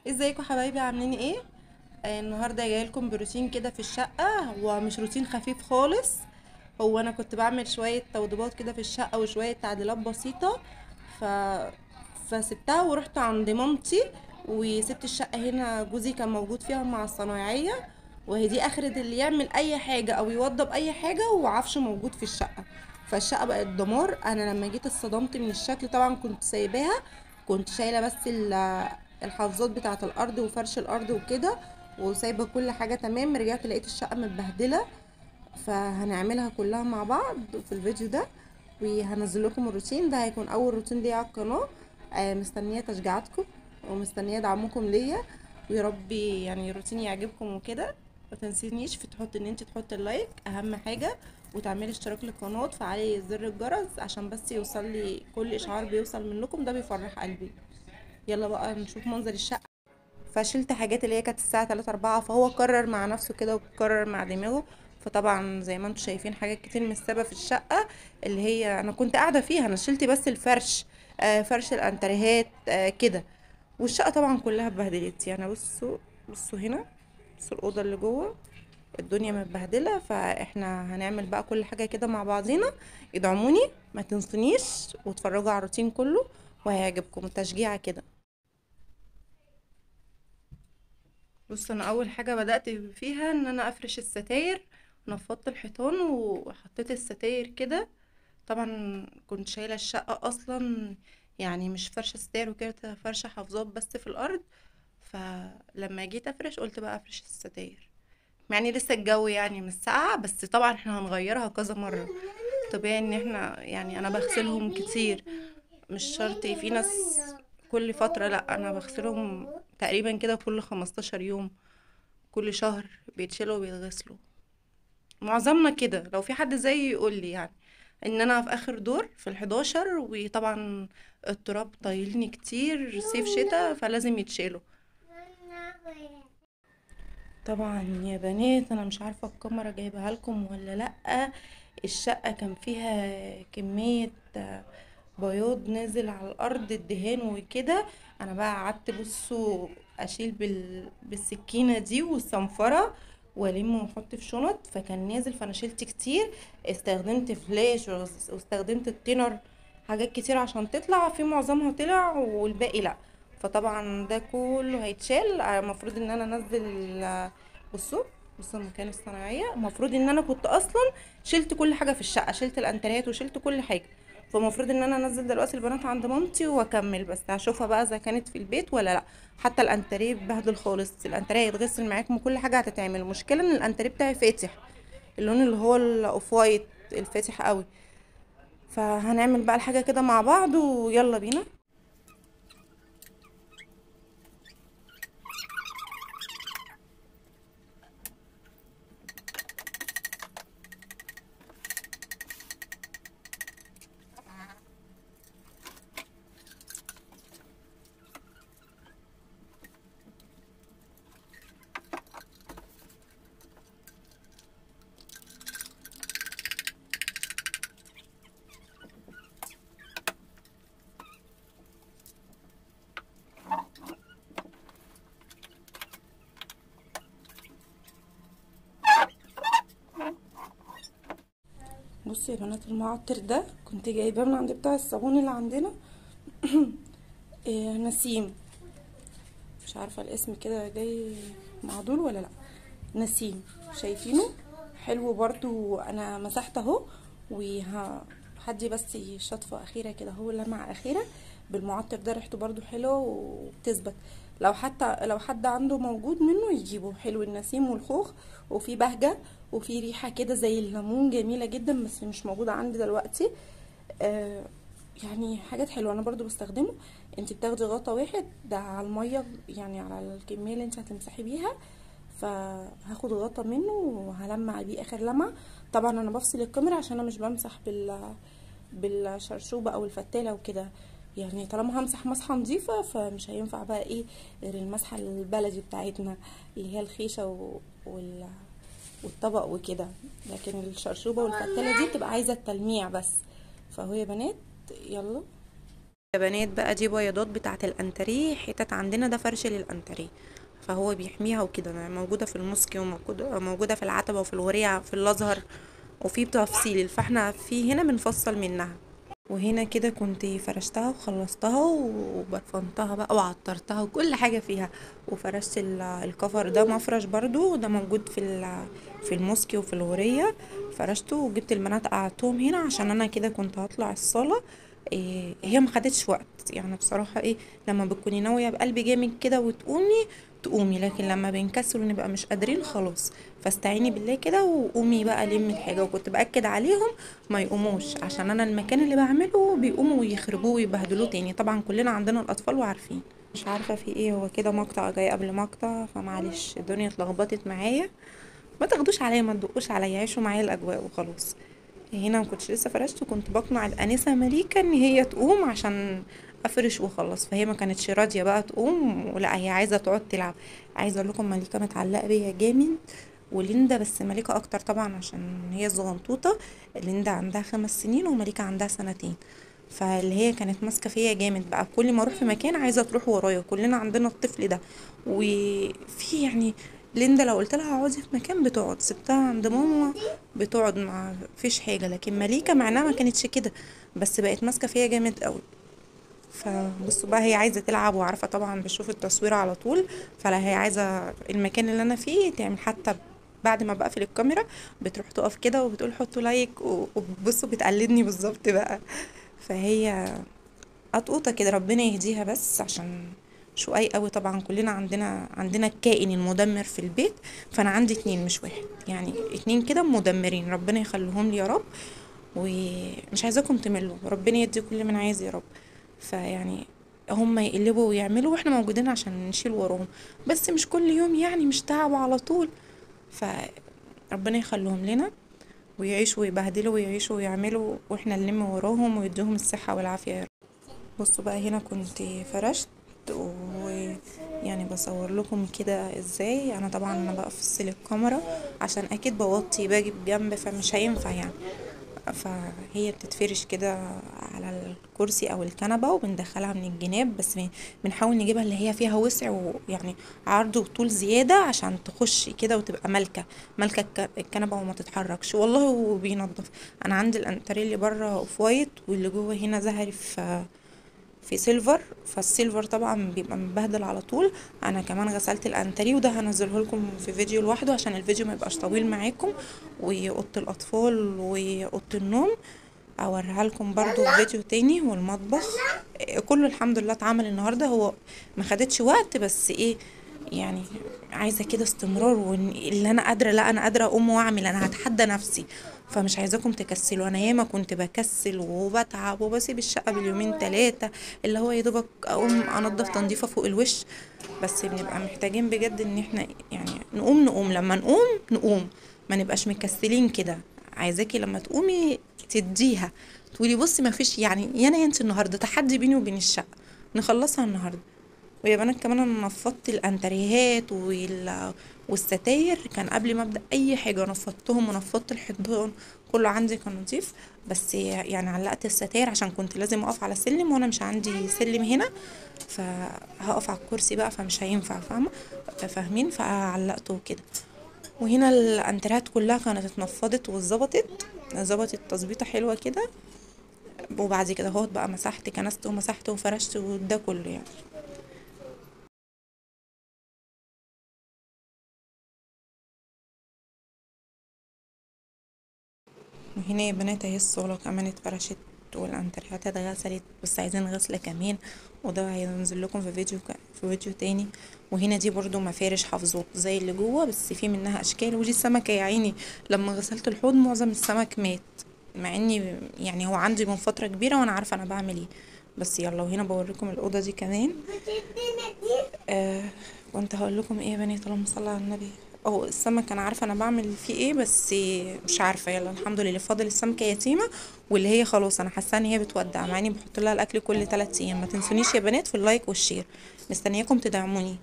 ازيكم حبايبي، عاملين ايه؟ النهارده جاية لكم بروتين كده في الشقة. هو مش روتين خفيف خالص، هو انا كنت بعمل شوية توضيبات كده في الشقة وشوية تعديلات بسيطة، ف فسبتها ورحت عند مامتي وسبت الشقة هنا. جوزي كان موجود فيها مع الصنايعيه، وهي دي اخرة اللي يعمل اي حاجة او يوضب اي حاجة وعفش موجود في الشقة. فالشقه بقت دمار. انا لما جيت اتصدمت من الشكل. طبعا كنت سايباها، كنت شايله بس الحافظات بتاعه الارض وفرش الارض وكده، وسايبه كل حاجة تمام. رجعت لقيت الشقة متبهدله، فهنعملها كلها مع بعض في الفيديو ده، وهنزل لكم الروتين ده. هيكون اول روتين ليا على القناة. مستنيه تشجيعاتكم ومستنيه دعمكم ليا، ويا رب يعني الروتين يعجبكم وكده. ما تنسينيش في تحط ان انت تحط ال like، اهم حاجة، وتعملي اشتراك للقناة وتفعلي زر الجرس عشان بس يوصل لي كل اشعار بيوصل منكم، ده بيفرح قلبي. يلا بقى نشوف منظر الشقة. فشلت حاجات اللي هي كانت الساعة 3 4، فهو قرر مع نفسه كده وقرر مع دماغه. فطبعا زي ما انتم شايفين حاجات كتير متسابه في الشقة اللي هي انا كنت قاعدة فيها. انا شلت بس الفرش، فرش الانتريهات، كده، والشقه طبعا كلها اتبهدلت. يعني بصوا هنا، بصوا الاوضة اللي جوه الدنيا متبهدله. فاحنا هنعمل بقى كل حاجة كده مع بعضينا. ادعموني ما تنسونيش، واتفرجوا على الروتين كله وهيعجبكم. تشجيعه كده. بصوا انا اول حاجة بدات فيها ان انا افرش الستاير. نفضت الحيطان وحطيت الستاير كده. طبعا كنت شايله الشقة اصلا، يعني مش فرشه ستاير وكده، فرشه حافظات بس في الارض. فلما جيت افرش قلت بقى افرش الستاير، يعني لسه الجو يعني مش ساقعه، بس طبعا احنا هنغيرها كذا مرة. طبيعي ان احنا يعني انا بغسلهم كتير، مش شرط في ناس كل فترة، لا انا بغسلهم تقريبا كده كل 15 يوم، كل شهر بيتشيلوا وبيتغسلوا. معظمنا كده، لو في حد زيي يقول لي يعني ان انا في اخر دور في ال11، وطبعا التراب طايلني كتير صيف شتاء، فلازم يتشيلوا. طبعا يا بنات انا مش عارفه الكاميرا جايبها لكم ولا لا. الشقة كان فيها كمية بياض نازل على الارض، الدهان وكده. انا بقى قعدت بصوا اشيل بالسكينة دي والصنفره والم واحط في شنط، فكان نازل، فانا شلت كتير. استخدمت فلاش واستخدمت التينر، حاجات كتير عشان تطلع، في معظمها طلع والباقي لا. فطبعا ده كله هيتشال. المفروض ان انا انزل، بصوا المكان الصناعية، المفروض ان انا كنت اصلا شلت كل حاجة في الشقة، شلت الانتريات وشلت كل حاجة. فالمفروض ان انا انزل دلوقتي البنات عند مامتي واكمل، بس هشوفها بقى اذا كانت في البيت ولا لا. حتى الانتريه اتبهدل خالص، الانتريه هيتغسل معاكم وكل حاجة هتتعمل. المشكلة ان الانتريه بتاعي فاتح، اللون اللي هو ال off white الفاتح قوي. فهنعمل بقى الحاجة كده مع بعض، ويلا بينا. بصوا يا بنات المعطر ده كنت جايباه من عند بتاع الصابون اللي عندنا نسيم، مش عارفه الاسم كده جاي معدول ولا لا، نسيم، شايفينه حلو برضو. انا مسحت اهو، وهدي بس شطفه اخيرة كده اهو، لمعة اخيرة بالمعطر ده، ريحته برضو حلوة وبتثبت. لو حتى لو حد عنده موجود منه يجيبه، حلو النسيم والخوخ، وفي بهجة وفي ريحه كده زي الليمون جميلة جدا، بس مش موجودة عندي دلوقتي. يعني حاجات حلوة انا برضو بستخدمه. انت بتاخدي غطا واحد ده على المية، يعني على الكمية اللي انت هتمسحي بيها. فهاخد غطا منه وهلمع بيه اخر لمعة. طبعا انا بفصل الكاميرا عشان انا مش بمسح بالشرشوبه او الفتاله وكده، يعني طالما همسح مسحه نظيفة فمش هينفع بقى ايه غير المسحة البلدي بتاعتنا اللي هي الخيشه والطبق وكده، لكن الشرشوبه والفتاله دي بتبقى عايزه التلميع بس. فهو يا بنات يلا. يا بنات بقى دي بياضات بتاعه الانتريه، حتت عندنا ده فرش للانتريه فهو بيحميها وكده، موجودة في الموسكي وموجودة في العتبة وفي الغورية في الازهر، وفي بتفصيل، فاحنا في هنا بنفصل منها. وهنا كده كنت فرشتها وخلصتها وبرفنتها بقى وعطرتها وكل حاجة فيها، وفرشت الكفر ده مفرش برضو، ده موجود في الموسكي وفي الغورية، فرشته وجبت البنات قعدتهم هنا عشان انا كده كنت هطلع الصاله. إيه هي ما خدتش وقت يعني بصراحة، ايه لما بتكوني ناوية بقلب جامد كده وتقومي تقومي، لكن لما بنكسل ونبقى مش قادرين خلاص، فاستعيني بالله كده وقومي بقى لمي الحاجة. وكنت باكد عليهم ما يقوموش عشان انا المكان اللي بعمله بيقوموا ويخربوه ويبهدلوه تاني، طبعا كلنا عندنا الاطفال وعارفين. مش عارفه في ايه، هو كده مقطع جاي قبل مقطع، فمعلش الدنيا اتلخبطت معايا، ما تاخدوش عليا ما تدقوش عليا، عيشوا معايا الاجواء وخلاص. هنا ما كنتش لسه فرشت، وكنت بقنع الانسة مليكة ان هي تقوم عشان افرش واخلص، فهي ما كانتش راضية بقى تقوم، ولا هي عايزه تقعد تلعب. عايزه اقول لكم مليكة متعلقه بيا جامد، وليندا بس مليكة اكتر طبعا عشان هي صغنطوطه، ليندا عندها 5 سنين ومليكه عندها 2 سنين، فاللي هي كانت ماسكه فيا جامد بقى، كل ما اروح في مكان عايزه تروح ورايا، كلنا عندنا الطفل ده. وفي يعني ليندا لو قلت لها اقعدي في مكان بتقعد، سبتها عند ماما بتقعد ما فيش حاجة، لكن مليكة معناها ما كانتش كده، بس بقت ماسكه فيا جامد قوي. فبصوا بقى هي عايزه تلعب، وعارفه طبعا بشوف التصوير على طول، فلا هي عايزه المكان اللي انا فيه تعمل، حتى بعد ما بقفل الكاميرا بتروح تقف كده وبتقول حطوا like، وبصوا بتقلدني بالظبط بقى. فهي قطقوطه كده، ربنا يهديها بس عشان شقاي قوي. طبعا كلنا عندنا الكائن المدمر في البيت، فانا عندي 2 مش واحد، يعني 2 كده مدمرين، ربنا يخليهم لي يا رب. ومش عايزاكم تملوا، ربنا يدي كل من عايز يا رب. فيعني هم يقلبوا ويعملوا واحنا موجودين عشان نشيل وراهم، بس مش كل يوم يعني، مش تعب على طول. فربنا يخليهم لنا ويعيشوا ويبهدلوا ويعيشوا ويعملوا واحنا نلم وراهم ويديهم الصحة والعافية يا رب. بصوا بقى هنا كنت فرشت، ويعني بصور لكم كده ازاي. انا طبعا انا بقفصل الكاميرا عشان اكيد بوطي باجي بجنب، فمش هينفع يعني، فهي بتتفرش كده على الكرسي او الكنبة وبندخلها من الجناب، بس بنحاول نجيبها اللي هي فيها وسع ويعني عرض وطول زيادة عشان تخش كده وتبقى مالكه الكنبة وما تتحركش والله. وبينظف، انا عندي الانتريه اللي بره off white واللي جوه هنا زهري في silver، فال silver طبعا بيبقى مبهدل على طول. انا كمان غسلت الانتريه، وده هنزله لكم في فيديو لوحده عشان الفيديو ما يبقاش طويل معاكم، واوضه الاطفال واوضه النوم اوريها لكم برضو في فيديو تاني. والمطبخ كله الحمد لله اتعمل النهارده، هو ما خدتش وقت، بس ايه يعني عايزه كده استمرار، واللي انا قادرة، لا انا قادرة اقوم واعمل، انا هتحدى نفسي، فمش عايزاكم تكسلوا. انا ياما كنت بكسل وبتعب وبسيب الشقة باليومين 3، اللي هو يا دوبك اقوم انضف تنظيفه فوق الوش، بس بنبقى محتاجين بجد ان احنا يعني نقوم لما نقوم، ما نبقاش مكسلين كده. عايزاكي لما تقومي تديها، تقولي بصي ما فيش يعني يا انا يا انت النهارده، تحدي بيني وبين الشقة نخلصها النهارده. ويا بنات كمان انا نفضت الانتريهات والستاير، كان قبل ما ابدا اي حاجة نفضتهم، ونفضت الحيطان كله عندي كان نظيف، بس يعني علقت الستاير عشان كنت لازم اقف على سلم، وانا مش عندي سلم هنا، فهقف على الكرسي بقى فمش هينفع، فاهمه فاهمين، فعلقته كده. وهنا الانتريهات كلها كانت اتنفضت واتظبطت، ظبطت تظبيطه حلوة كده. وبعد كده اهوت بقى مسحت، كنست ومسحت وفرشت وده كله يعني. وهنا يا بنات اهي الصاله كمان اتفرشت والانتريهات اتغسلت، بس عايزين غسله كمان، وده هينزل لكم في فيديو تاني. وهنا دي برضو مفارش حافظات زي اللي جوه، بس في منها اشكال. ودي السمكة يا عيني لما غسلت الحوض معظم السمك مات، مع اني يعني هو عندي من فترة كبيرة وانا عارفه انا بعمل ايه، بس يلا. وهنا بوريكم الاوضة دي كمان. كنت هقول لكم ايه يا بنات، اللهم صل على النبي. او السمك انا عارفه انا بعمل فيه ايه، بس مش عارفه. يلا الحمد لله فاضل السمكة يتيمة، واللي هي خلاص انا حاسه ان هي بتودع، مع اني بحط لها الاكل كل 3 ايام. ما تنسونيش يا بنات في ال like وال share، مستنياكم تدعموني.